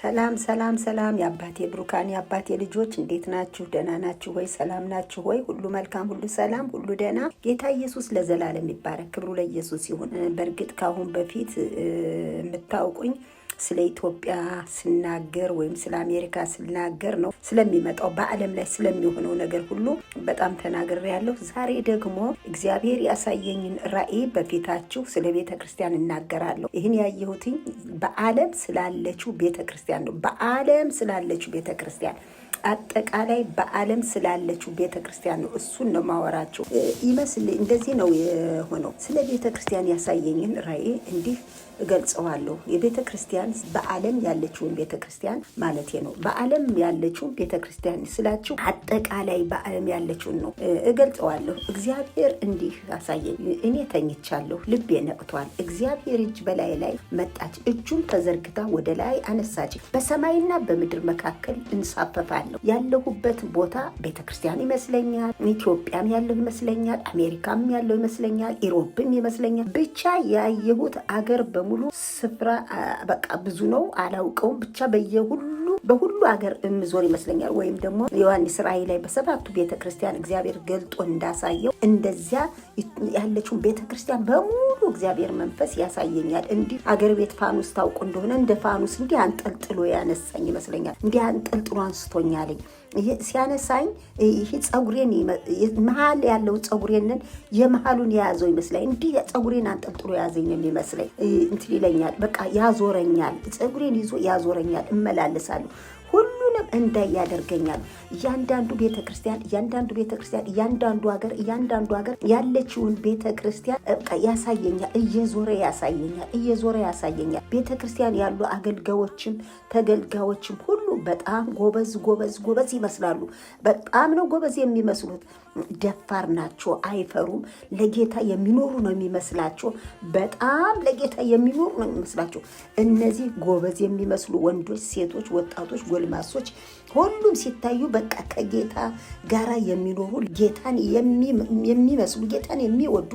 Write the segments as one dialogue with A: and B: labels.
A: ሰላም ሰላም ሰላም፣ የአባቴ ብሩካን የአባቴ ልጆች እንዴት ናችሁ? ደህና ናችሁ ወይ? ሰላም ናችሁ ወይ? ሁሉ መልካም፣ ሁሉ ሰላም፣ ሁሉ ደህና። ጌታ ኢየሱስ ለዘላለም ይባረክ። ክብሩ ለኢየሱስ ይሁን። በእርግጥ ከአሁን በፊት የምታውቁኝ ስለ ኢትዮጵያ ስናገር ወይም ስለ አሜሪካ ስናገር ነው። ስለሚመጣው በዓለም ላይ ስለሚሆነው ነገር ሁሉ በጣም ተናግሬያለሁ። ዛሬ ደግሞ እግዚአብሔር ያሳየኝን ራእይ በፊታችሁ ስለ ቤተ ክርስቲያን እናገራለሁ። ይህን ያየሁትኝ በዓለም ስላለችው ቤተ ክርስቲያን ነው። በዓለም ስላለችው ቤተ ክርስቲያን፣ አጠቃላይ በዓለም ስላለችው ቤተ ክርስቲያን ነው። እሱን ነው ማወራቸው። ይመስል እንደዚህ ነው የሆነው። ስለ ቤተ ክርስቲያን ያሳየኝን ራእይ እንዲህ እገልጸዋለሁ። የቤተ ክርስቲያን፣ በዓለም ያለችውን ቤተ ክርስቲያን ማለት ነው። በዓለም ያለችውን ቤተ ክርስቲያን ስላችሁ አጠቃላይ በዓለም ያለችውን ነው፣ እገልጸዋለሁ። እግዚአብሔር እንዲህ አሳየኝ። እኔ ተኝቻለሁ፣ ልቤ ነቅቷል። እግዚአብሔር እጅ በላይ ላይ መጣች፣ እጁም ተዘርግታ ወደ ላይ አነሳች። በሰማይና በምድር መካከል እንሳፈፋለሁ። ያለሁበት ቦታ ቤተ ክርስቲያን ይመስለኛል። ኢትዮጵያም ያለው ይመስለኛል። አሜሪካም ያለው ይመስለኛል። ኢሮብም ይመስለኛል። ብቻ ያየሁት አገር በሙሉ ስፍራ በቃ ብዙ ነው፣ አላውቀውም። ብቻ በየሁሉ በሁሉ ሀገር እምዞር ይመስለኛል። ወይም ደግሞ ዮሐንስ ራእይ ላይ በሰባቱ ቤተ ክርስቲያን እግዚአብሔር ገልጦ እንዳሳየው እንደዚያ ያለችውን ቤተ ክርስቲያን በሙሉ እግዚአብሔር መንፈስ ያሳየኛል። እንዲህ አገር ቤት ፋኑስ ታውቁ እንደሆነ እንደ ፋኑስ እንዲህ አንጠልጥሎ ያነሳኝ ይመስለኛል። እንዲህ አንጠልጥሎ አንስቶኛለኝ። ሲያነሳኝ ይሄ ፀጉሬን መሀል ያለው ፀጉሬንን የመሀሉን የያዘው ይመስለኝ። እንዲህ ፀጉሬን አንጠልጥሎ የያዘኝ ነው የሚመስለኝ። እንትን ይለኛል፣ በቃ ያዞረኛል። ፀጉሬን ይዞ ያዞረኛል። እመላለሳለሁ፣ ሁሉንም እንዳይ ያደርገኛል። እያንዳንዱ ቤተ ክርስቲያን፣ እያንዳንዱ ቤተ ክርስቲያን፣ እያንዳንዱ ሀገር፣ እያንዳንዱ ሀገር ያለችውን ቤተ ክርስቲያን ያሳየኛል። እየዞረ ያሳየኛል። እየዞረ ያሳየኛል። ቤተ ክርስቲያን ያሉ አገልጋዮችም ተገልጋዮችም ሁሉ በጣም ጎበዝ ጎበዝ ጎበዝ ይመስላሉ። በጣም ነው ጎበዝ የሚመስሉት። ደፋር ናቸው፣ አይፈሩም። ለጌታ የሚኖሩ ነው የሚመስላቸው። በጣም ለጌታ የሚኖሩ ነው የሚመስላቸው። እነዚህ ጎበዝ የሚመስሉ ወንዶች፣ ሴቶች፣ ወጣቶች፣ ጎልማሶች ሁሉም ሲታዩ በቃ ከጌታ ጋራ የሚኖሩ፣ ጌታን የሚመስሉ፣ ጌታን የሚወዱ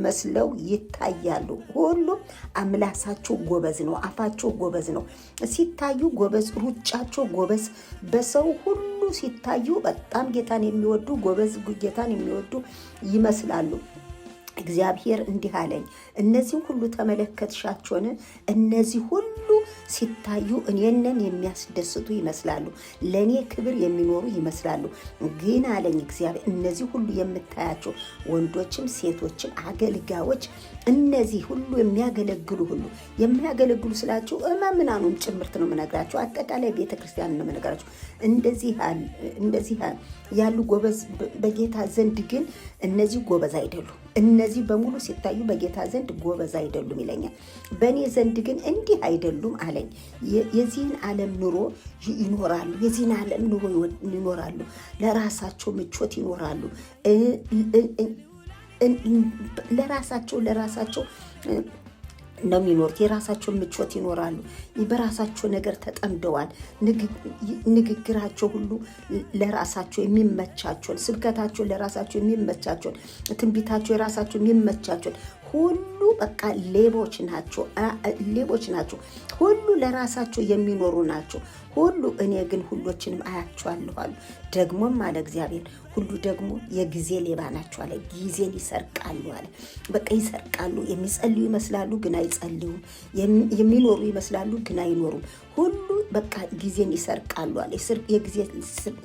A: መስለው ይታያሉ። ሁሉም አምላሳቸው ጎበዝ ነው፣ አፋቸው ጎበዝ ነው። ሲታዩ ጎበዝ፣ ሩጫቸው ጎበዝ፣ በሰው ሁሉ ሲታዩ በጣም ጌታን የሚወዱ፣ ጎበዝ፣ ጌታን የሚወዱ ይመስላሉ። እግዚአብሔር እንዲህ አለኝ፣ እነዚህን ሁሉ ተመለከትሻቸውን? እነዚህ ሁሉ ሲታዩ እኔንን የሚያስደስቱ ይመስላሉ፣ ለእኔ ክብር የሚኖሩ ይመስላሉ። ግን አለኝ እግዚአብሔር፣ እነዚህ ሁሉ የምታያቸው ወንዶችም ሴቶችም አገልጋዮች፣ እነዚህ ሁሉ የሚያገለግሉ፣ ሁሉ የሚያገለግሉ ስላችሁ ምእመናኑም ጭምርት ነው የምነግራቸው። አጠቃላይ ቤተክርስቲያን ነው የምነግራቸው። እንደዚህ ያሉ ጎበዝ፣ በጌታ ዘንድ ግን እነዚህ ጎበዝ አይደሉም። እነዚህ በሙሉ ሲታዩ በጌታ ዘንድ ጎበዝ አይደሉም ይለኛል። በእኔ ዘንድ ግን እንዲህ አይደሉም አለኝ። የዚህን ዓለም ኑሮ ይኖራሉ። የዚህን ዓለም ኑሮ ይኖራሉ። ለራሳቸው ምቾት ይኖራሉ። ለራሳቸው ነው የሚኖሩት። የራሳቸው ምቾት ይኖራሉ። በራሳቸው ነገር ተጠምደዋል። ንግግራቸው ሁሉ ለራሳቸው የሚመቻቸውን፣ ስብከታቸው ለራሳቸው የሚመቻቸውን፣ ትንቢታቸው የራሳቸው የሚመቻቸውን፣ ሁሉ በቃ ሌቦች ናቸው፣ ሌቦች ናቸው። ሁሉ ለራሳቸው የሚኖሩ ናቸው። ሁሉ እኔ ግን ሁሎችንም አያቸዋለሁ አሉ። ደግሞም አለ እግዚአብሔር፣ ሁሉ ደግሞ የጊዜ ሌባ ናቸው አለ። ጊዜን ይሰርቃሉ አለ። በቃ ይሰርቃሉ። የሚጸልዩ ይመስላሉ፣ ግን አይጸልዩም። የሚኖሩ ይመስላሉ፣ ግን አይኖሩም። ሁሉ በቃ ጊዜን ይሰርቃሉ አለ። የጊዜ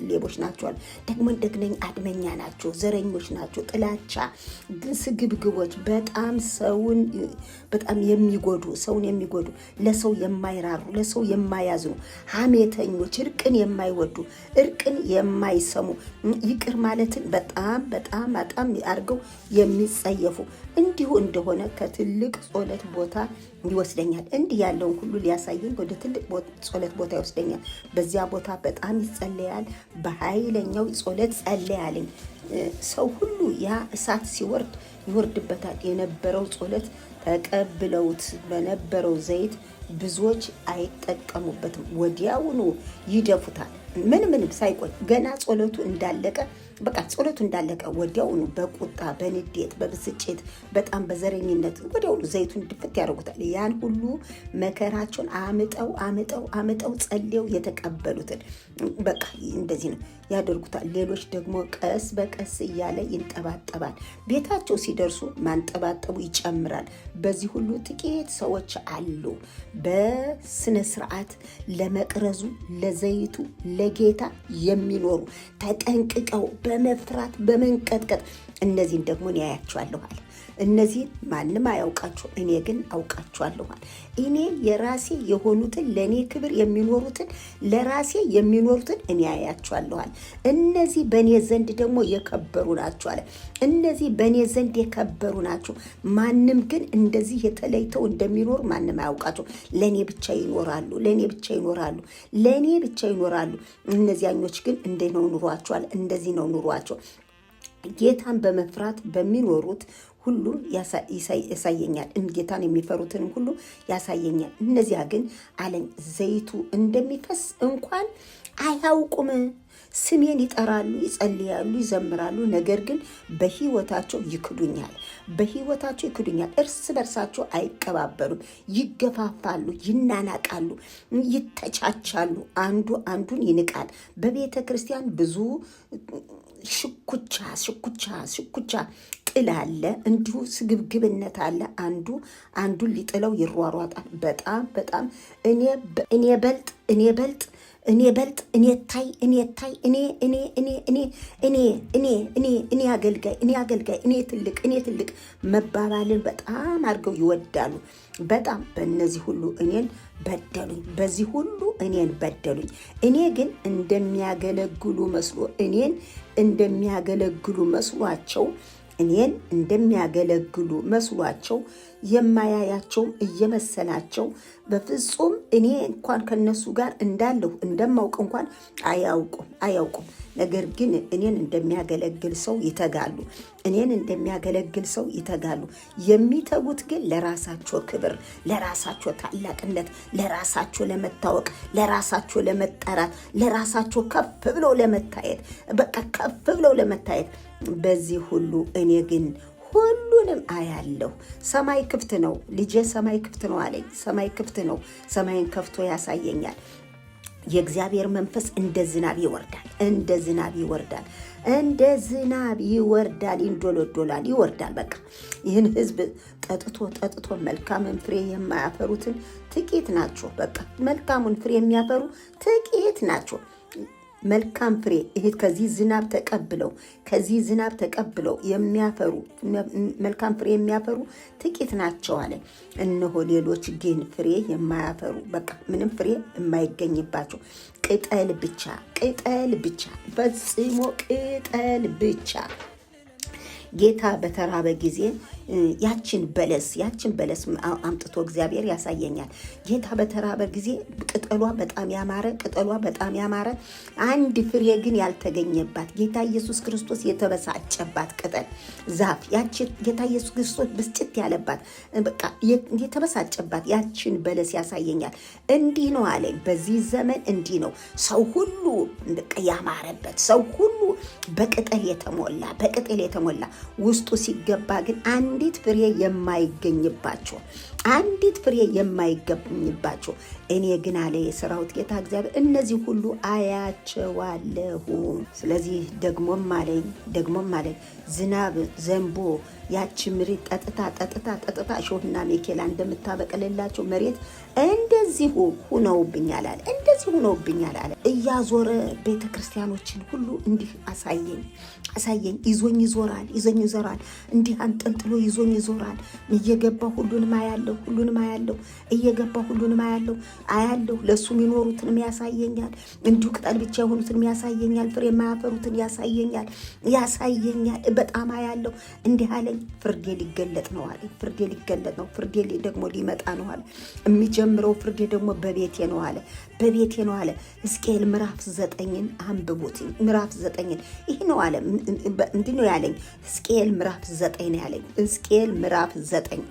A: ሌቦች ናቸው አለ። ደግሞ እንደግነኝ አድመኛ ናቸው፣ ዘረኞች ናቸው፣ ጥላቻ፣ ስግብግቦች፣ በጣም ሰውን በጣም የሚጎዱ፣ ሰውን የሚጎዱ፣ ለሰው የማይራሩ፣ ለሰው የማያዝኑ፣ ሐሜተኞች፣ እርቅን የማይወዱ፣ እርቅን የማይሰሙ፣ ይቅር ማለትን በጣም በጣም በጣም አድርገው የሚጸየፉ። እንዲሁ እንደሆነ ከትልቅ ጸሎት ቦታ ይወስደኛል። እንዲህ ያለውን ሁሉ ሊያሳየኝ ወደ ትልቅ ጸሎት ቦታ ይወስደኛል። በዚያ ቦታ በጣም ይጸለያል። በኃይለኛው ጸሎት ጸለያለኝ። ሰው ሁሉ ያ እሳት ሲወርድ ይወርድበታል። የነበረው ጸሎት ተቀብለውት በነበረው ዘይት ብዙዎች አይጠቀሙበትም። ወዲያውኑ ይደፉታል። ምን ምንም ሳይቆይ ገና ጸሎቱ እንዳለቀ በቃ ጸሎቱ እንዳለቀ ወዲያውኑ በቁጣ፣ በንዴት፣ በብስጭት፣ በጣም በዘረኝነት ወዲያውኑ ዘይቱን ድፍት ያደርጉታል። ያን ሁሉ መከራቸውን አምጠው አምጠው አምጠው ጸልየው የተቀበሉትን በቃ እንደዚህ ነው ያደርጉታል። ሌሎች ደግሞ ቀስ በቀስ እያለ ይንጠባጠባል። ቤታቸው ሲደርሱ ማንጠባጠቡ ይጨምራል። በዚህ ሁሉ ጥቂት ሰዎች አሉ በስነ ስርዓት ለመቅረዙ፣ ለዘይቱ፣ ለጌታ የሚኖሩ ተጠንቅቀው በመፍራት በመንቀጥቀጥ። እነዚህን ደግሞ እኔ አያቸዋለሁ አለ። እነዚህን ማንም አያውቃቸው፣ እኔ ግን አውቃቸዋለሁ አለ። እኔ የራሴ የሆኑትን ለእኔ ክብር የሚኖሩትን ለራሴ የሚኖሩትን እኔ አያቸዋለሁ አለ። እነዚህ በእኔ ዘንድ ደግሞ የከበሩ ናቸው አለ። እነዚህ በእኔ ዘንድ የከበሩ ናቸው። ማንም ግን እንደዚህ የተለይተው እንደሚኖሩ ማንም አያውቃቸው። ለእኔ ብቻ ይኖራሉ፣ ለእኔ ብቻ ይኖራሉ፣ ለእኔ ብቻ ይኖራሉ። እነዚያኞች ግን እንደ ነው ኑሯቸዋል፣ እንደዚህ ነው ኑሯቸው። ጌታን በመፍራት በሚኖሩት ሁሉ ያሳየኛል። ጌታን የሚፈሩትን ሁሉ ያሳየኛል። እነዚያ ግን አለኝ ዘይቱ እንደሚፈስ እንኳን አያውቁም። ስሜን ይጠራሉ፣ ይጸልያሉ፣ ይዘምራሉ፣ ነገር ግን በሕይወታቸው ይክዱኛል። በሕይወታቸው ይክዱኛል። እርስ በርሳቸው አይቀባበሉም። ይገፋፋሉ፣ ይናናቃሉ፣ ይተቻቻሉ። አንዱ አንዱን ይንቃል። በቤተ ክርስቲያን ብዙ ሽኩቻ ሽኩቻ ሽኩቻ ጥል አለ፣ እንዲሁ ስግብግብነት አለ። አንዱ አንዱን ሊጥለው ይሯሯጣል። በጣም በጣም እኔ በልጥ እኔ በልጥ እኔ በልጥ እኔ ታይ እኔ ታይ እኔ እኔ እኔ እኔ እኔ እኔ እኔ እኔ አገልጋይ እኔ አገልጋይ እኔ ትልቅ እኔ ትልቅ መባባልን በጣም አድርገው ይወዳሉ። በጣም በእነዚህ ሁሉ እኔን በደሉኝ፣ በዚህ ሁሉ እኔን በደሉኝ። እኔ ግን እንደሚያገለግሉ መስሎ እኔን እንደሚያገለግሉ መስሏቸው እኔን እንደሚያገለግሉ መስሏቸው የማያያቸውም እየመሰላቸው በፍጹም እኔ እንኳን ከነሱ ጋር እንዳለሁ እንደማውቅ እንኳን አያውቁም አያውቁም። ነገር ግን እኔን እንደሚያገለግል ሰው ይተጋሉ። እኔን እንደሚያገለግል ሰው ይተጋሉ። የሚተጉት ግን ለራሳቸው ክብር፣ ለራሳቸው ታላቅነት፣ ለራሳቸው ለመታወቅ፣ ለራሳቸው ለመጠራት፣ ለራሳቸው ከፍ ብለው ለመታየት፣ በቃ ከፍ ብለው ለመታየት። በዚህ ሁሉ እኔ ግን ሁሉንም አያለሁ። ሰማይ ክፍት ነው ልጄ፣ ሰማይ ክፍት ነው አለኝ። ሰማይ ክፍት ነው። ሰማይን ከፍቶ ያሳየኛል። የእግዚአብሔር መንፈስ እንደ ዝናብ ይወርዳል፣ እንደ ዝናብ ይወርዳል፣ እንደ ዝናብ ይወርዳል፣ ይንዶሎዶላል፣ ይወርዳል። በቃ ይህን ሕዝብ ጠጥቶ ጠጥቶ መልካምን ፍሬ የማያፈሩትን ጥቂት ናቸው። በቃ መልካሙን ፍሬ የሚያፈሩ ጥቂት ናቸው። መልካም ፍሬ ይሄ ከዚህ ዝናብ ተቀብለው ከዚህ ዝናብ ተቀብለው የሚያፈሩ መልካም ፍሬ የሚያፈሩ ጥቂት ናቸው አለ። እነሆ ሌሎች ግን ፍሬ የማያፈሩ በቃ ምንም ፍሬ የማይገኝባቸው ቅጠል ብቻ ቅጠል ብቻ ፈጽሞ ቅጠል ብቻ። ጌታ በተራበ ጊዜ ያችን በለስ ያችን በለስ አምጥቶ እግዚአብሔር ያሳየኛል። ጌታ በተራበ ጊዜ ቅጠሏ በጣም ያማረ ቅጠሏ በጣም ያማረ አንድ ፍሬ ግን ያልተገኘባት ጌታ ኢየሱስ ክርስቶስ የተበሳጨባት ቅጠል ዛፍ ያችን ጌታ ኢየሱስ ክርስቶስ ብስጭት ያለባት በቃ የተበሳጨባት ያችን በለስ ያሳየኛል። እንዲህ ነው አለኝ። በዚህ ዘመን እንዲህ ነው ሰው ሁሉ በቃ ያማረበት ሰው ሁሉ በቅጠል የተሞላ በቅጠል የተሞላ ውስጡ ሲገባ ግን አንዲት ፍሬ የማይገኝባቸው አንዲት ፍሬ የማይገኝባቸው። እኔ ግን አለ የሰራዊት ጌታ እግዚአብሔር እነዚህ ሁሉ አያቸዋለሁ። ስለዚህ ደግሞም አለኝ ደግሞም አለኝ ዝናብ ዘንቦ ያቺ መሬት ጠጥታ ጠጥታ ጠጥታ እሾህና ሜኬላ እንደምታበቅልላቸው መሬት እንደዚሁ ሁነውብኛል አለ። እንደዚሁ ሁነውብኛል አለ። እያዞረ ቤተ ክርስቲያኖችን ሁሉ እንዲህ አሳየኝ አሳየኝ። ይዞኝ ይዞራል፣ ይዞኝ ይዞራል፣ እንዲህ አንጠልጥሎ ይዞኝ ይዞራል። እየገባ ሁሉንም አያለሁ፣ ሁሉንም አያለሁ፣ እየገባ ሁሉንም አያለሁ አያለሁ። ለእሱ የሚኖሩትንም ያሳየኛል፣ እንዲሁ ቅጠል ብቻ የሆኑትንም ያሳየኛል፣ ፍሬ የማያፈሩትን ያሳየኛል፣ ያሳየኛል። በጣም አያለሁ። እንዲህ አለኝ፣ ፍርዴ ሊገለጥ ነው አለ። ፍርዴ ሊገለጥ ነው፣ ፍርዴ ደግሞ ሊመጣ ነው አለ። የሚጀምረው ፍርዴ ደግሞ በቤቴ ነው አለ፣ በቤቴ ነው አለ። ሕዝቅኤል ምዕራፍ 9ን አንብቡት። ምዕራፍ 9ን ይህ ነው አለ። እንዲህ ነው ያለኝ። ሕዝቅኤል ምዕራፍ 9 ነው ያለኝ። ሕዝቅኤል ምዕራፍ 9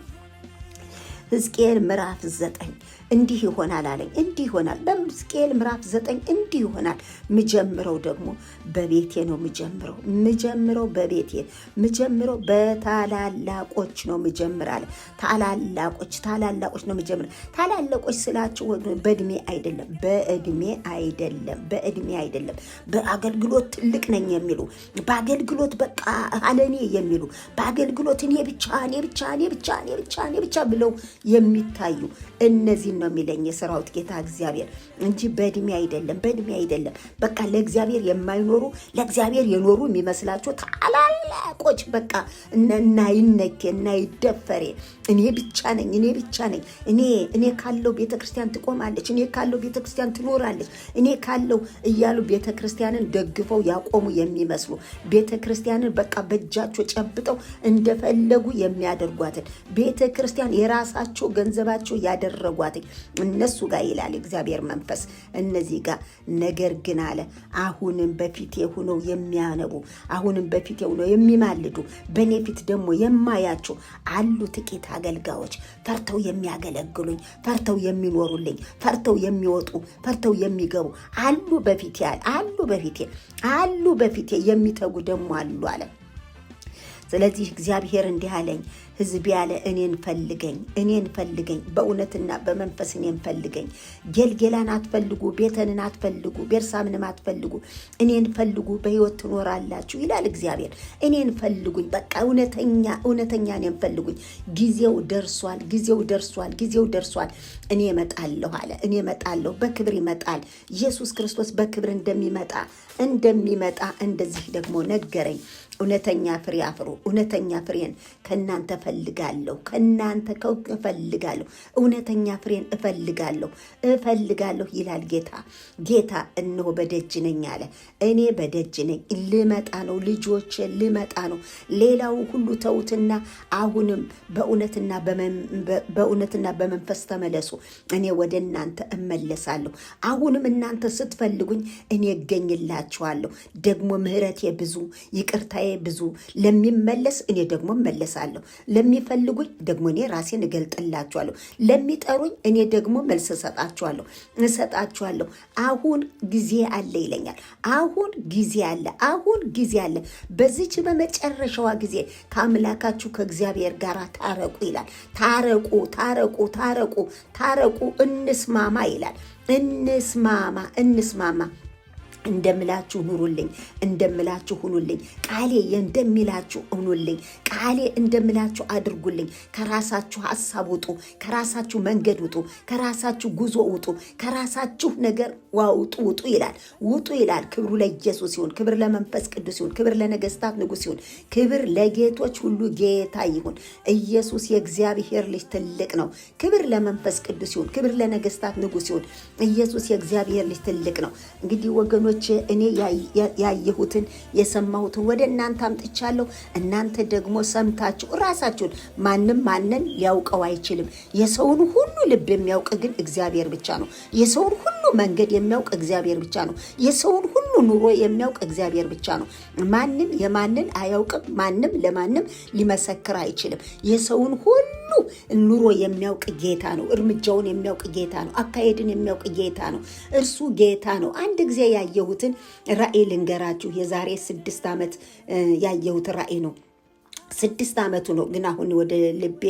A: ሕዝቅኤል ምዕራፍ 9 እንዲህ ይሆናል አለኝ። እንዲህ ይሆናል በሕዝቅኤል ምዕራፍ 9 እንዲህ ይሆናል። ምጀምረው ደግሞ በቤቴ ነው ምጀምረው ምጀምረው በቤቴ ምጀምረው በታላላቆች ነው ምጀምር አለ። ታላላቆች ታላላቆች ነው ምጀምር። ታላላቆች ስላቸው በእድሜ አይደለም፣ በእድሜ አይደለም፣ በእድሜ አይደለም። በአገልግሎት ትልቅ ነኝ የሚሉ፣ በአገልግሎት በቃ አለኔ የሚሉ፣ በአገልግሎት እኔ ብቻ እኔ ብቻ እኔ ብቻ እኔ ብቻ እኔ ብቻ ብለው የሚታዩ እነዚህን ነው የሚለኝ የሰራዊት ጌታ እግዚአብሔር እንጂ በእድሜ አይደለም፣ በእድሜ አይደለም። በቃ ለእግዚአብሔር የማይኖሩ ለእግዚአብሔር የኖሩ የሚመስላቸው ታላላቆች በቃ እናይነኬ እናይደፈሬ እኔ ብቻ ነኝ፣ እኔ ብቻ ነኝ፣ እኔ ካለው ቤተክርስቲያን ትቆማለች፣ እኔ ካለው ቤተክርስቲያን ትኖራለች፣ እኔ ካለው እያሉ ቤተክርስቲያንን ደግፈው ያቆሙ የሚመስሉ፣ ቤተክርስቲያንን በቃ በእጃቸው ጨብጠው እንደፈለጉ የሚያደርጓትን፣ ቤተክርስቲያን የራሳቸው ገንዘባቸው ያደረጓትን እነሱ ጋር ይላል እግዚአብሔር መንፈስ እነዚህ ጋር። ነገር ግን አለ አሁንም በፊቴ ሆነው የሚያነቡ፣ አሁንም በፊቴ ሆነው የሚማልዱ፣ በእኔ ፊት ደግሞ የማያቸው አሉ ጥቂት አገልጋዮች፣ ፈርተው የሚያገለግሉኝ፣ ፈርተው የሚኖሩልኝ፣ ፈርተው የሚወጡ፣ ፈርተው የሚገቡ አሉ በፊቴ አሉ በፊቴ አሉ በፊቴ የሚተጉ ደግሞ አሉ አለ። ስለዚህ እግዚአብሔር እንዲህ አለኝ፣ ሕዝብ ያለ እኔን ፈልገኝ፣ እኔን ፈልገኝ፣ በእውነትና በመንፈስ እኔን ፈልገኝ። ጌልጌላን አትፈልጉ፣ ቤተንን አትፈልጉ፣ ቤርሳምንም አትፈልጉ፣ እኔን ፈልጉ፣ በሕይወት ትኖራላችሁ ይላል እግዚአብሔር። እኔን ፈልጉኝ፣ በቃ እውነተኛ እውነተኛ እኔን ፈልጉኝ። ጊዜው ደርሷል፣ ጊዜው ደርሷል፣ ጊዜው ደርሷል። እኔ እመጣለሁ አለ። እኔ እመጣለሁ፣ በክብር ይመጣል። ኢየሱስ ክርስቶስ በክብር እንደሚመጣ እንደዚህ ደግሞ ነገረኝ። እውነተኛ ፍሬ አፍሩ። እውነተኛ ፍሬን ከእናንተ እፈልጋለሁ፣ ከእናንተ እፈልጋለሁ፣ እውነተኛ ፍሬን እፈልጋለሁ እፈልጋለሁ ይላል ጌታ። ጌታ እነሆ በደጅ ነኝ አለ። እኔ በደጅ ነኝ፣ ልመጣ ነው፣ ልጆች ልመጣ ነው። ሌላው ሁሉ ተዉትና አሁንም በእውነትና በመንፈስ ተመለሱ፣ እኔ ወደ እናንተ እመለሳለሁ። አሁንም እናንተ ስትፈልጉኝ እኔ እገኝላችኋለሁ። ደግሞ ምሕረቴ ብዙ ይቅርታዬ ብዙ፣ ለሚመለስ እኔ ደግሞ እመለሳለሁ። ለሚፈልጉኝ ደግሞ እኔ ራሴን እገልጥላችኋለሁ። ለሚጠሩኝ እኔ ደግሞ መልስ እሰጣችኋለሁ እሰጣችኋለሁ። አሁን ጊዜ አለ ይለኛል። አሁን ጊዜ አለ። አሁን ጊዜ አለ። በዚች በመጨረሻዋ ጊዜ ከአምላካችሁ ከእግዚአብሔር ጋር ታረቁ ይላል። ታረቁ፣ ታረቁ፣ ታረቁ፣ ታረቁ፣ እንስማማ ይላል። እንስማማ፣ እንስማማ። እንደምላችሁ ኑሩልኝ፣ እንደምላችሁ ሁኑልኝ፣ ቃሌ እንደሚላችሁ ሁኑልኝ፣ ቃሌ እንደምላችሁ አድርጉልኝ። ከራሳችሁ ሀሳብ ውጡ፣ ከራሳችሁ መንገድ ውጡ፣ ከራሳችሁ ጉዞ ውጡ፣ ከራሳችሁ ነገር ውጡ፣ ውጡ ይላል፣ ውጡ ይላል። ክብሩ ለኢየሱስ ይሁን፣ ክብር ለመንፈስ ቅዱስ ይሁን፣ ክብር ለነገስታት ንጉስ ይሁን፣ ክብር ለጌቶች ሁሉ ጌታ ይሁን። ኢየሱስ የእግዚአብሔር ልጅ ትልቅ ነው። ክብር ለመንፈስ ቅዱስ ይሁን፣ ክብር ለነገስታት ንጉስ ይሁን። ኢየሱስ የእግዚአብሔር ልጅ ትልቅ ነው። እንግዲህ ወገኖች እኔ ያየሁትን የሰማሁትን ወደ እናንተ አምጥቻለሁ። እናንተ ደግሞ ሰምታችሁ ራሳችሁን፣ ማንም ማንን ሊያውቀው አይችልም። የሰውን ሁሉ ልብ የሚያውቅ ግን እግዚአብሔር ብቻ ነው። የሰውን ሁሉ መንገድ የሚያውቅ እግዚአብሔር ብቻ ነው። የሰውን ሁሉ ኑሮ የሚያውቅ እግዚአብሔር ብቻ ነው። ማንም የማንን አያውቅም። ማንም ለማንም ሊመሰክር አይችልም። የሰውን ሁሉ ኑሮ የሚያውቅ ጌታ ነው። እርምጃውን የሚያውቅ ጌታ ነው። አካሄድን የሚያውቅ ጌታ ነው። እርሱ ጌታ ነው። አንድ ጊዜ ያየሁትን ራእይ ልንገራችሁ። የዛሬ 6 ዓመት ያየሁት ራእይ ነው። 6 ዓመቱ ነው፣ ግን አሁን ወደ ልቤ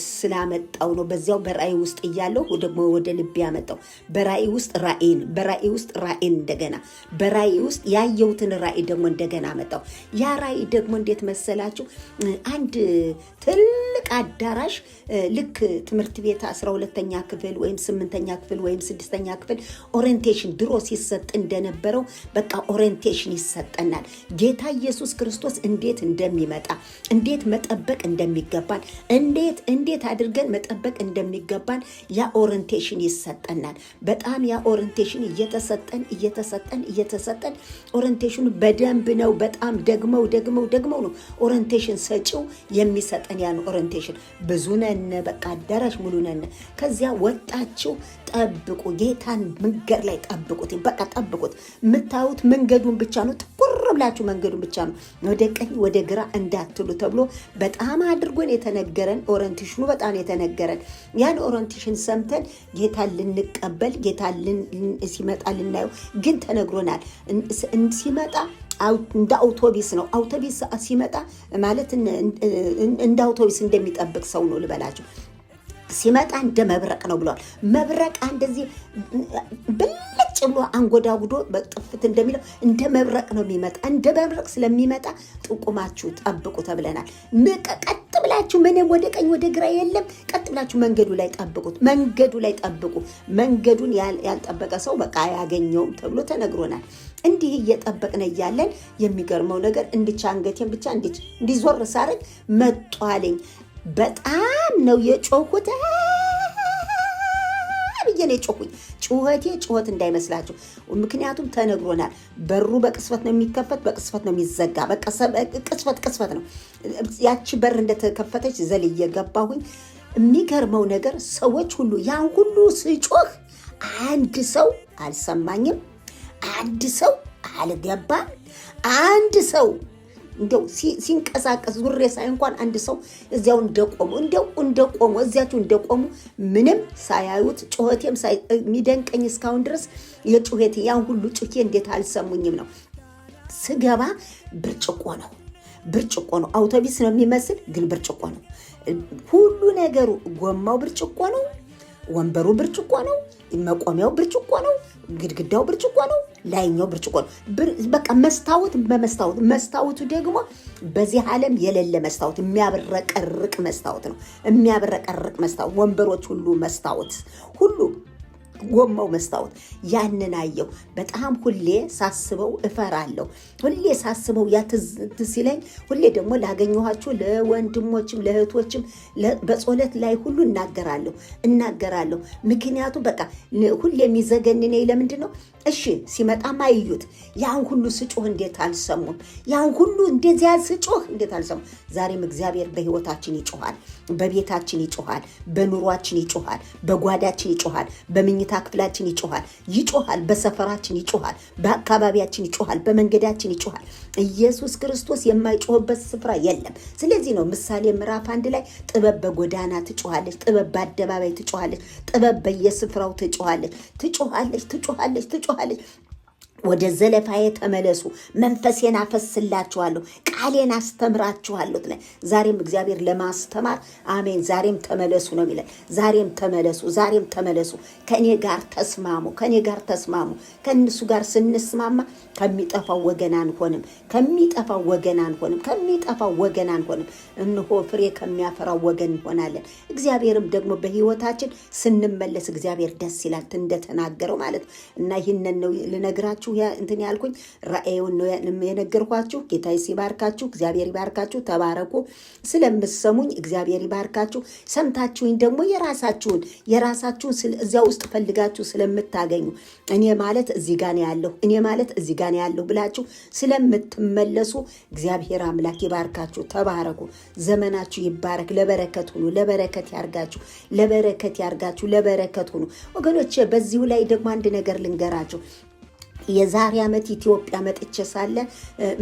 A: ስላመጣው ነው። በዚያው በራእይ ውስጥ እያለሁ ደግሞ ወደ ልቤ ያመጣው በራእይ ውስጥ ራእይን፣ በራእይ ውስጥ ራእይን፣ እንደገና በራእይ ውስጥ ያየሁትን ራእይ ደግሞ እንደገና አመጣው። ያ ራእይ ደግሞ እንዴት መሰላችሁ? አንድ ትልቅ አዳራሽ፣ ልክ ትምህርት ቤት 12ኛ ክፍል ወይም 8ኛ ክፍል ወይም 6ኛ ክፍል orientation ድሮ ሲሰጥ እንደነበረው በቃ orientation ይሰጠናል። ጌታ ኢየሱስ ክርስቶስ እንዴት እንደሚመጣ፣ እንዴት መጠበቅ እንደሚገባን፣ እንዴት እንዴት አድርገን መጠበቅ እንደሚገባን ያ orientation ይሰጠናል። በጣም ያ orientation እየተሰጠን እየተሰጠን እየተሰጠን orientation ኑ በደንብ ነው። በጣም ደግመው ደግመው ደግመው ነው orientation ሰጪው የሚሰጠን ያን orientation። Orientation ብዙ ነን፣ በቃ አዳራሽ ሙሉ ነን። ከዚያ ወጣችሁ ጠብቁ፣ ጌታን መንገድ ላይ ጠብቁት። በቃ ጠብቁት። የምታዩት መንገዱን ብቻ ነው። ትኩር ብላችሁ መንገዱን ብቻ ነው፣ ወደ ቀኝ ወደ ግራ እንዳትሉ ተብሎ በጣም አድርጎን የተነገረን orientation ኑ በጣም የተነገረን፣ ያን orientation ሰምተን ጌታን ልንቀበል፣ ጌታን ሲመጣ ልናየው ግን ተነግሮናል። ሲመጣ እንደ አውቶቢስ ነው። አውቶቢስ ሲመጣ ማለት እንደ አውቶቢስ እንደሚጠብቅ ሰው ነው ልበላችሁ። ሲመጣ እንደ መብረቅ ነው ብለዋል። መብረቅ እንደዚህ ብልጭ ብሎ አንጎዳጉዶ በጥፍት እንደሚለው እንደ መብረቅ ነው የሚመጣ። እንደ መብረቅ ስለሚመጣ ጥቁማችሁ ጠብቁ ተብለናል። ቀጥ ብላችሁ ምንም ወደ ቀኝ ወደ ግራ የለም። ቀጥ ብላችሁ መንገዱ ላይ ጠብቁት። መንገዱ ላይ ጠብቁ። መንገዱን ያልጠበቀ ሰው በቃ አያገኘውም ተብሎ ተነግሮናል። እንዲህ እየጠበቅን እያለን የሚገርመው ነገር እንድቻ አንገቴን ብቻ እንዲዞር ሳረግ መጧልኝ። በጣም ነው የጮኩት ብዬ ነው የጮኩኝ። ጩኸቴ ጩኸት እንዳይመስላችሁ፣ ምክንያቱም ተነግሮናል። በሩ በቅጽበት ነው የሚከፈት፣ በቅጽበት ነው የሚዘጋ። ቅጽበት ቅጽበት ነው። ያቺ በር እንደተከፈተች ዘልዬ ገባሁኝ። የሚገርመው ነገር ሰዎች ሁሉ ያን ሁሉ ስጮህ አንድ ሰው አልሰማኝም። አንድ ሰው አልገባም። አንድ ሰው እንደው ሲንቀሳቀስ ዙሬ ሳይ እንኳን አንድ ሰው እዚያው እንደቆሙ፣ እንደው እንደቆሙ፣ እዚያችሁ እንደቆሙ ምንም ሳያዩት፣ ጩኸቴም የሚደንቀኝ እስካሁን ድረስ የጩኸቴ ያን ሁሉ ጩኸቴ እንዴት አልሰሙኝም ነው። ስገባ ብርጭቆ ነው፣ ብርጭቆ ነው። አውቶቢስ ነው የሚመስል ግን ብርጭቆ ነው። ሁሉ ነገሩ ጎማው ብርጭቆ ነው። ወንበሩ ብርጭቆ ነው። መቆሚያው ብርጭቆ ነው። ግድግዳው ብርጭቆ ነው። ላይኛው ብርጭቆ ነው። በቃ መስታወት በመስታወት። መስታወቱ ደግሞ በዚህ ዓለም የሌለ መስታወት፣ የሚያብረቀርቅ መስታወት ነው። የሚያብረቀርቅ መስታወት፣ ወንበሮች ሁሉ መስታወት፣ ሁሉ ጎማው መስታወት። ያንን አየሁ። በጣም ሁሌ ሳስበው እፈራለሁ። ሁሌ ሳስበው ያ ትዝ ሲለኝ፣ ሁሌ ደግሞ ላገኘኋቸው ለወንድሞችም ለእህቶችም በጸሎት ላይ ሁሉ እናገራለሁ እናገራለሁ። ምክንያቱም በቃ ሁሌ የሚዘገንነኝ ለምንድን ነው? እሺ ሲመጣም አይዩት። ያን ሁሉ ስጮህ እንዴት አልሰሙም? ያን ሁሉ እንደዚያ ስጮህ እንዴት አልሰሙም? ዛሬም እግዚአብሔር በህይወታችን ይጮሃል፣ በቤታችን ይጮሃል፣ በኑሯችን ይጮሃል፣ በጓዳችን ይጮሃል፣ በመኝታ ክፍላችን ይጮሃል፣ ይጮሃል፣ በሰፈራችን ይጮሃል፣ በአካባቢያችን ይጮሃል፣ በመንገዳችን ይጮሃል። ኢየሱስ ክርስቶስ የማይጮህበት ስፍራ የለም። ስለዚህ ነው ምሳሌ ምዕራፍ 1 ላይ ጥበብ በጎዳና ትጮሃለች፣ ጥበብ በአደባባይ ትጮሃለች፣ ጥበብ በየስፍራው ትጮሃለች፣ ትጮሃለች፣ ትጮሃለች፣ ትጮሃለች። ወደ ዘለፋዬ ተመለሱ፣ መንፈሴን አፈስላችኋለሁ፣ ቃሌን አስተምራችኋለሁ ትላለች። ዛሬም እግዚአብሔር ለማስተማር አሜን፣ ዛሬም ተመለሱ ነው የሚለን። ዛሬም ተመለሱ፣ ዛሬም ተመለሱ፣ ከእኔ ጋር ተስማሙ፣ ከእኔ ጋር ተስማሙ። ከእነሱ ጋር ስንስማማ ከሚጠፋው ወገን አንሆንም፣ ከሚጠፋው ወገን አንሆንም፣ ከሚጠፋው ወገን አንሆንም። እነሆ ፍሬ ከሚያፈራው ወገን እንሆናለን። እግዚአብሔርም ደግሞ በህይወታችን ስንመለስ እግዚአብሔር ደስ ይላል እንደተናገረው ማለት ነው። እና ይህንን ነው ልነግራችሁ እንትን ያልኩኝ፣ ራእዩን ነው የነገርኳችሁ። ጌታ ሲባርካችሁ፣ እግዚአብሔር ይባርካችሁ። ተባረኩ። ስለምትሰሙኝ እግዚአብሔር ይባርካችሁ። ሰምታችሁኝ ደግሞ የራሳችሁን የራሳችሁን እዚያ ውስጥ ፈልጋችሁ ስለምታገኙ፣ እኔ ማለት እዚህ ጋር ነው ያለሁ፣ እኔ ማለት እዚህ ጋር ነው ያለሁ ብላችሁ ስለምትመለሱ እግዚአብሔር አምላክ ይባርካችሁ። ተባረኩ። ዘመናችሁ ይባረክ። ለበረከት ሁኑ። ለበረከት ያርጋችሁ። ለበረከት ያርጋችሁ። ለበረከት ሁኑ ወገኖቼ። በዚሁ ላይ ደግሞ አንድ ነገር ልንገራችሁ። የዛሬ ዓመት ኢትዮጵያ መጥቼ ሳለ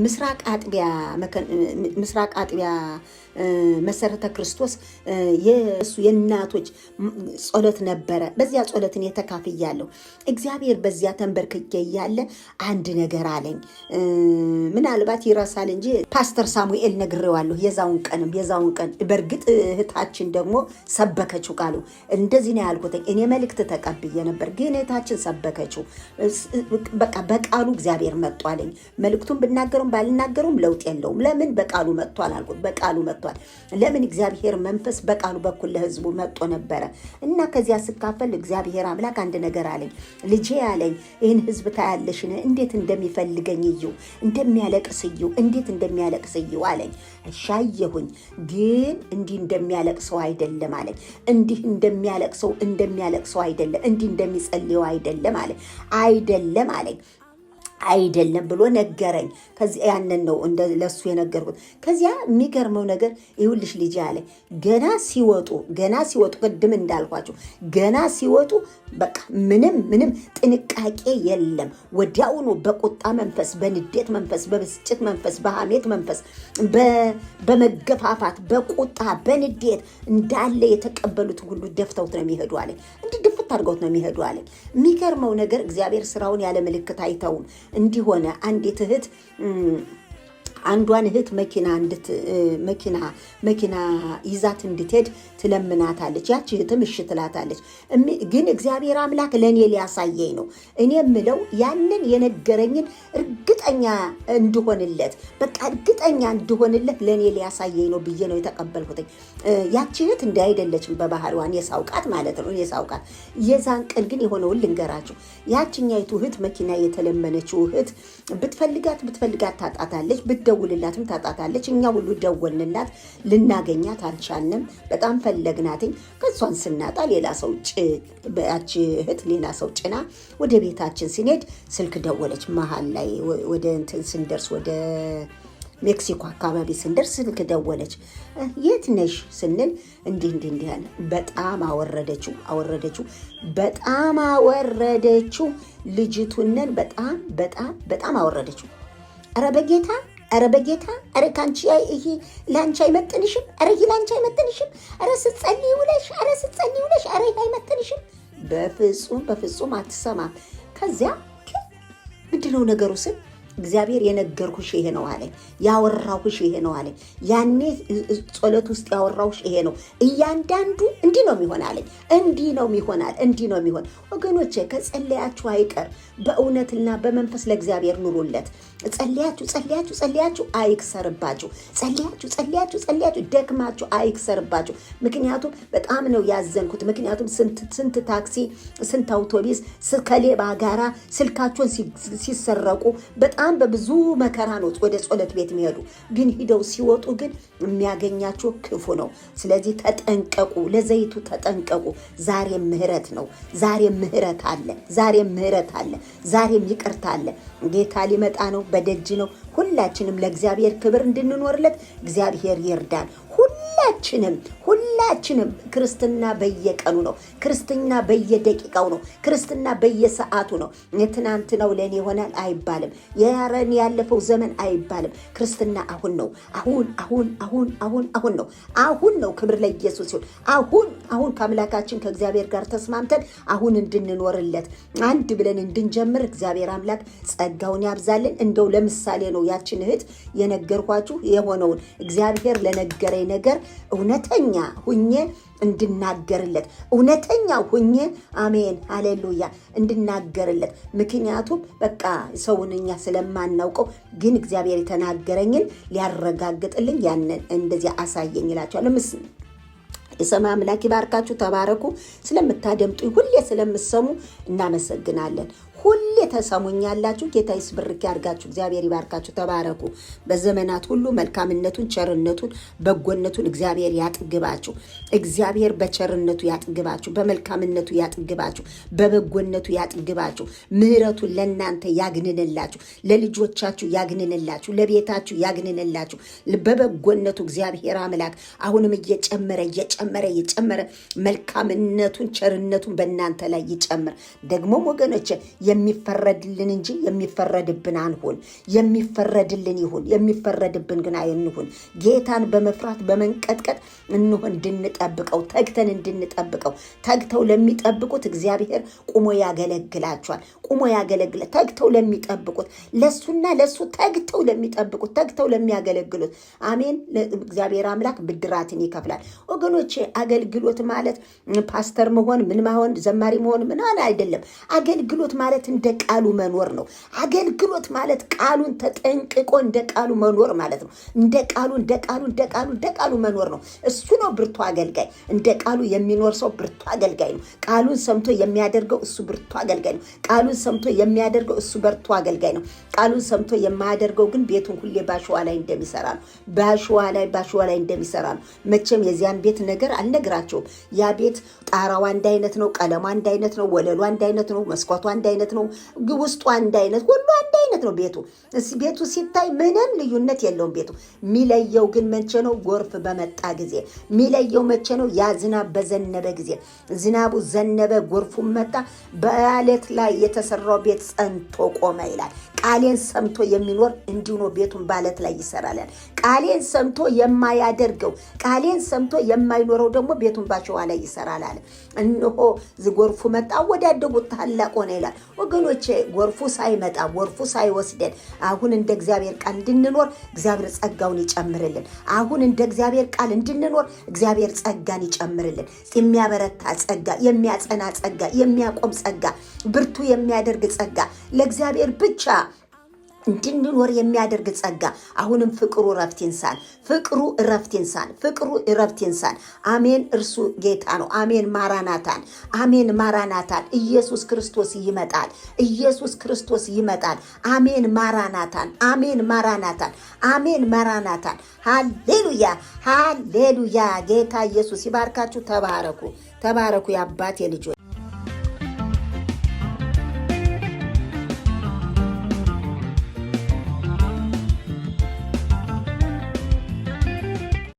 A: ምስራቅ አጥቢያ መሰረተ ክርስቶስ የእሱ የእናቶች ጸሎት ነበረ። በዚያ ጸሎትን የተካፍያለሁ። እግዚአብሔር በዚያ ተንበርክኬ እያለ አንድ ነገር አለኝ። ምናልባት ይረሳል እንጂ ፓስተር ሳሙኤል ነግሬዋለሁ። የዛውን ቀን በእርግጥ እህታችን ደግሞ ሰበከችው ቃሉ። እንደዚህ ነው ያልኩት። እኔ መልእክት ተቀብዬ ነበር፣ ግን እህታችን ሰበከችው። በቃ በቃሉ እግዚአብሔር መጥቷለኝ። መልእክቱን ብናገረውም ባልናገረውም ለውጥ የለውም። ለምን በቃሉ መጥቷል አልኩት። በቃሉ መጥቷል። ለምን እግዚአብሔር መንፈስ በቃሉ በኩል ለህዝቡ መጥቶ ነበረ። እና ከዚያ ስካፈል እግዚአብሔር አምላክ አንድ ነገር አለኝ። ልጄ አለኝ፣ ይህን ህዝብ ታያለሽን? እንዴት እንደሚፈልገኝ እዩ፣ እንደሚያለቅስ እዩ፣ እንዴት እንደሚያለቅስ እዩ አለኝ። እሺ አየሁኝ፣ ግን እንዲህ እንደሚያለቅሰው አይደለም አለኝ። እንዲህ እንደሚያለቅሰው አይደለም፣ እንዲህ እንደሚጸልየው አይደለም አለኝ። አይደለም አለኝ። አይደለም ብሎ ነገረኝ። ከዚያ ያንን ነው እንደ ለሱ የነገርኩት። ከዚያ የሚገርመው ነገር ይኸውልሽ ልጅ አለ፣ ገና ሲወጡ ቅድም እንዳልኳቸው ገና ሲወጡ በቃ ምንም ምንም ጥንቃቄ የለም። ወዲያውኑ በቁጣ መንፈስ፣ በንዴት መንፈስ፣ በብስጭት መንፈስ፣ በሐሜት መንፈስ፣ በመገፋፋት፣ በቁጣ፣ በንዴት እንዳለ የተቀበሉት ሁሉ ደፍተውት ነው የሚሄዱ አለኝ። እንዲህ ድፍት አድርገውት ነው የሚሄዱ አለኝ። የሚገርመው ነገር እግዚአብሔር ስራውን ያለ ምልክት አይተውም። እንዲሆነ አንዲት እህት አንዷን እህት መኪና መኪና መኪና ይዛት እንድትሄድ ትለምናታለች። ያቺ እህትም እሺ ትላታለች። ግን እግዚአብሔር አምላክ ለእኔ ሊያሳየኝ ነው። እኔ የምለው ያንን የነገረኝን እርግጠኛ እንድሆንለት፣ በቃ እርግጠኛ እንድሆንለት ለእኔ ሊያሳየኝ ነው ብዬ ነው የተቀበልኩትኝ። ያቺ እህት እንዲህ አይደለችም በባህሪዋ፣ እኔ ሳውቃት ማለት ነው። እኔ ሳውቃት የዛን ቀን ግን የሆነውን ልንገራችሁ። ያችኛይቱ እህት፣ መኪና የተለመነችው እህት፣ ብትፈልጋት ብትፈልጋት ታጣታለች፣ ብትደውልላትም ታጣታለች። እኛ ሁሉ ደወልንላት፣ ልናገኛት አልቻልንም። በጣም ፈለግናትኝ። ከእሷን ስናጣ ሌላ ሰው፣ ያቺ እህት ሌላ ሰው ጭና ወደ ቤታችን ስንሄድ ስልክ ደወለች። መሀል ላይ ወደ እንትን ስንደርስ፣ ወደ ሜክሲኮ አካባቢ ስንደርስ ስልክ ደወለች። የት ነሽ ስንል እንዲህ እንዲህ እንዲህ አለ። በጣም አወረደችው፣ አወረደችው፣ በጣም አወረደችው። ልጅቱንን በጣም በጣም በጣም አወረደችው። ኧረ በጌታ፣ ኧረ በጌታ፣ ኧረ ከአንቺ ይሄ ለአንቺ አይመጥንሽም፣ ኧረ ይሄ ለአንቺ አይመጥንሽም፣ ኧረ ስትጸልይ ውለሽ፣ ኧረ ስትጸልይ ውለሽ፣ ኧረ ይሄ አይመጥንሽም። በፍጹም በፍጹም አትሰማም። ከዚያ ምንድነው ነገሩ ስል እግዚአብሔር የነገርኩሽ ይሄ ነው አለኝ። ያወራሁሽ ይሄ ነው አለኝ። ያኔ ጸሎት ውስጥ ያወራሁሽ ይሄ ነው። እያንዳንዱ እንዲህ ነው የሚሆን አለኝ። እንዲህ ነው የሚሆናል። እንዲህ ነው የሚሆን። ወገኖቼ፣ ከጸለያችሁ አይቀር በእውነትና በመንፈስ ለእግዚአብሔር ኑሩለት። ጸልያችሁ ጸልያችሁ ጸልያችሁ አይክሰርባችሁ። ጸልያችሁ ጸልያችሁ ጸልያችሁ ደክማችሁ አይክሰርባችሁ። ምክንያቱም በጣም ነው ያዘንኩት። ምክንያቱም ስንት ስንት ታክሲ፣ ስንት አውቶቢስ ከሌባ ጋራ ስልካቸውን ሲሰረቁ በጣም በብዙ መከራ ነው ወደ ጸሎት ቤት የሚሄዱ። ግን ሂደው ሲወጡ ግን የሚያገኛቸው ክፉ ነው። ስለዚህ ተጠንቀቁ፣ ለዘይቱ ተጠንቀቁ። ዛሬ ምህረት ነው። ዛሬ ምህረት አለ። ዛሬ ምህረት አለ። ዛሬም ይቅርታ አለ። ጌታ ሊመጣ ነው፣ በደጅ ነው። ሁላችንም ለእግዚአብሔር ክብር እንድንኖርለት እግዚአብሔር ይርዳን። ሁላችንም ሁላችንም ክርስትና በየቀኑ ነው። ክርስትና በየደቂቃው ነው። ክርስትና በየሰዓቱ ነው። የትናንትናው ለእኔ ይሆናል አይባልም። የያረን ያለፈው ዘመን አይባልም። ክርስትና አሁን ነው። አሁን አሁን አሁን አሁን አሁን ነው። አሁን ነው። ክብር ለኢየሱስ ይሁን። አሁን አሁን ከአምላካችን ከእግዚአብሔር ጋር ተስማምተን አሁን እንድንኖርለት፣ አንድ ብለን እንድንጀምር እግዚአብሔር አምላክ ጸጋውን ያብዛልን። እንደው ለምሳሌ ነው ያችን እህት የነገርኳችሁ። የሆነውን እግዚአብሔር ለነገረኝ ነገር እውነተኛ ሁኜ እንድናገርለት፣ እውነተኛ ሁኜ፣ አሜን ሃሌሉያ፣ እንድናገርለት። ምክንያቱም በቃ ሰውን እኛ ስለማናውቀው ግን እግዚአብሔር የተናገረኝን ሊያረጋግጥልኝ ያንን እንደዚያ አሳየኝ ይላቸዋል። የሰማይ አምላክ ይባርካችሁ። ተባረኩ። ስለምታደምጡኝ፣ ሁሌ ስለምሰሙ እናመሰግናለን። ሁሌ ተሰሙኛላችሁ። ጌታ ይስብርክ ያርጋችሁ። እግዚአብሔር ይባርካችሁ። ተባረኩ። በዘመናት ሁሉ መልካምነቱን፣ ቸርነቱን፣ በጎነቱን እግዚአብሔር ያጥግባችሁ። እግዚአብሔር በቸርነቱ ያጥግባችሁ፣ በመልካምነቱ ያጥግባችሁ፣ በበጎነቱ ያጥግባችሁ። ምሕረቱን ለእናንተ ያግንንላችሁ፣ ለልጆቻችሁ ያግንንላችሁ፣ ለቤታችሁ ያግንንላችሁ። በበጎነቱ እግዚአብሔር አምላክ አሁንም እየጨመረ እየጨመረ እየጨመረ መልካምነቱን፣ ቸርነቱን በእናንተ ላይ ይጨምር። ደግሞም ወገኖች፣ የሚፈረድልን እንጂ የሚፈረድብን አንሁን። የሚፈረድልን ይሁን፣ የሚፈረድብን ግን አይንሁን። ጌታን በመፍራት በመንቀጥቀጥ እንሆን እንድንጠብቀው፣ ተግተን እንድንጠብቀው። ተግተው ለሚጠብቁት እግዚአብሔር ቁሞ ያገለግላቸዋል። ቁሞ ያገለግለ ተግተው ለሚጠብቁት፣ ለሱና ለሱ ተግተው ለሚጠብቁት፣ ተግተው ለሚያገለግሉት፣ አሜን። እግዚአብሔር አምላክ ብድራትን ይከፍላል። ወገኖቼ፣ አገልግሎት ማለት ፓስተር መሆን፣ ምን መሆን፣ ዘማሪ መሆን ምን አይደለም። አገልግሎት ማለት እንደ ቃሉ መኖር ነው። አገልግሎት ማለት ቃሉን ተጠንቅቆ እንደ ቃሉ መኖር ማለት ነው። እንደ ቃሉ፣ እንደ ቃሉ፣ እንደ ቃሉ፣ እንደ ቃሉ መኖር ነው። እሱ ነው ብርቱ አገልጋይ። እንደ ቃሉ የሚኖር ሰው ብርቱ አገልጋይ ነው። ቃሉን ሰምቶ የሚያደርገው እሱ ብርቱ አገልጋይ ነው። ቃሉን ሰምቶ የሚያደርገው እሱ ብርቱ አገልጋይ ነው። ቃሉን ሰምቶ የማያደርገው ግን ቤቱን ሁሌ ባሸዋ ላይ እንደሚሰራ ነው። ባሸዋ ላይ፣ ባሸዋ ላይ እንደሚሰራ ነው። መቼም የዚያን ቤት ነገር አልነግራቸውም። ያ ቤት ጣራው አንድ አይነት ነው፣ ቀለሙ አንድ አይነት ነው፣ ወለሉ አንድ አይነት ነው፣ መስኮቱ አንድ አይነት ነው፣ ውስጡ አንድ አይነት፣ ሁሉ አንድ አይነት። አይነት ነው ቤቱ። ቤቱ ሲታይ ምንም ልዩነት የለውም። ቤቱ የሚለየው ግን መቼ ነው? ጎርፍ በመጣ ጊዜ። የሚለየው መቼ ነው? ያ ዝናብ በዘነበ ጊዜ። ዝናቡ ዘነበ፣ ጎርፉ መጣ፣ በአለት ላይ የተሰራው ቤት ጸንቶ ቆመ ይላል። ቃሌን ሰምቶ የሚኖር እንዲሁ ነው፣ ቤቱን በአለት ላይ ይሰራል። ቃሌን ሰምቶ የማያደርገው፣ ቃሌን ሰምቶ የማይኖረው ደግሞ ቤቱን ባሸዋ ላይ ይሰራል አለ። እነሆ ጎርፉ መጣ፣ ወዳደጉት ታላቅ ሆነ ይላል። ወገኖቼ ጎርፉ ሳይመጣ፣ ጎርፉ ሳይወስደን አሁን እንደ እግዚአብሔር ቃል እንድንኖር እግዚአብሔር ጸጋውን ይጨምርልን። አሁን እንደ እግዚአብሔር ቃል እንድንኖር እግዚአብሔር ጸጋን ይጨምርልን። የሚያበረታ ጸጋ፣ የሚያጸና ጸጋ፣ የሚያቆም ጸጋ፣ ብርቱ የሚያደርግ ጸጋ፣ ለእግዚአብሔር ብቻ እንድንኖር የሚያደርግ ጸጋ። አሁንም ፍቅሩ እረፍት ይንሳን። ፍቅሩ እረፍት ይንሳን። ፍቅሩ እረፍት ይንሳን። አሜን። እርሱ ጌታ ነው። አሜን። ማራናታን። አሜን። ማራናታን። ኢየሱስ ክርስቶስ ይመጣል። ኢየሱስ ክርስቶስ ይመጣል። አሜን። ማራናታን። አሜን። ማራናታን። አሜን። ማራናታን። ሃሌሉያ፣ ሃሌሉያ። ጌታ ኢየሱስ ይባርካችሁ። ተባረኩ፣ ተባረኩ የአባቴ ልጆች።